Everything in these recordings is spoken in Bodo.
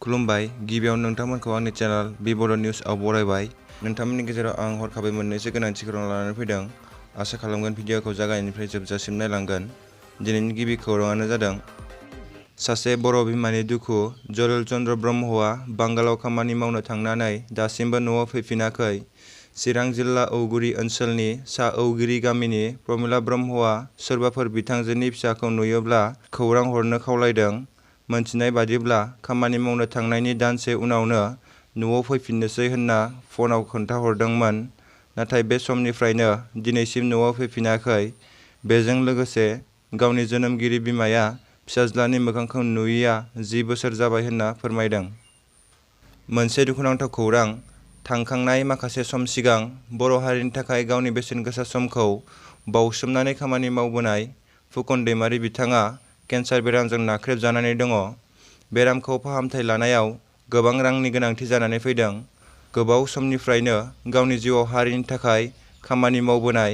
खुलुमबाय गिबियावनो नोंथांमोनखौ आंनि चेनेल बोडो निउसआव बरायबाय। नोंथांमोननि गेजेराव आं हरखाबै मोननैसो गोनांथि खौरां लानानै फैदों। आसा खालामगोन भिडिअखौ जागायनायनिफ्राय जोबजासिम नायलांगोन। दिनैनि गिबि खौराङानो जादों सासे बर' बिमानि दुखु। जलिल चन्द्र ब्रह्मआ बांगालाव खामानि मावनो थांनानै दासिमबो न'आव फैफिनाखै। चिरां जिल्ला औगुरि ओनसोलनि सा औगिरि गामिनि प्रमिला ब्रह्मआ सोरबाफोर बिथांजोनि फिसाखौ नुयोब्ला खौरां हरनो खावलायदों। मोनथिनाय बादिब्ला खामानि मावनो थांनायनि दानसे उनावनो न'आव फैफिननोसै होनना फनाव खोन्थाहरदोंमोन। नाथाय बे समनिफ्रायनो दिनैसिम न'आव फैफिनाखै। बेजों लोगोसे गावनि जोनोमगिरि बिमाया फिसाज्लानि मोखांखौ नुयैया 10 बोसोर जाबाय होनना फोरमायदों। मोनसे दुखुनांथाव खौरां। थांखांनाय माखासे सम सिगां बर' हारिनि थाखाय गावनि बेसेनगोसा समखौ बाउसोमनानै खामानि मावबोनाय फुकन दैमारि बिथाङा केन्सार बेरामजों नाख्रेबजानानै दङ। बेरामखौ फाहामथाय लानायाव गोबां रांनि गोनांथि जानानै फैदों। गोबाव समनिफ्रायनो गावनि जिउआव हारिनि थाखाय खामानि मावबोनाय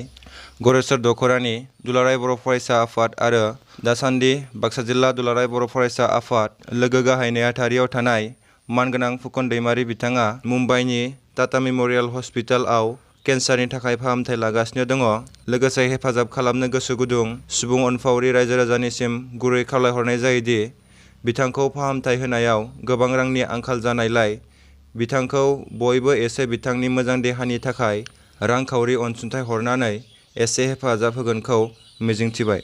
गरेस्वर दख'रानि दुलाराय बर' फरायसा आफाद आरो दासान्दि बाक्सा जिल्ला दुलाराय बर' फरायसा आफाद लोगो गाहाय नेहाथारियाव थानाय मानगोनां फुकन दैमारि बिथाङा मुम्बाइनि टाटा मेम'रियेल हस्पिटालआव केन्सारनि थाखाय फाहामथाय लागासिनो दङ। लोगोसे हेफाजाब खालामनो गोसो गुदुं सुबुं अनफावरि रायजो राजानिसिम गुरै खावलायहरनाय जायोदि बिथांखौ फाहामथाय होनायाव गोबां रांनि आंखाल जानायलाय बिथांखौ बयबो एसे बिथांनि मोजां देहानि थाखाय रांखावरि अनसुंथाइ हरनानै एसे हेफाजाब होगोनखौ मिजिंथिबाय।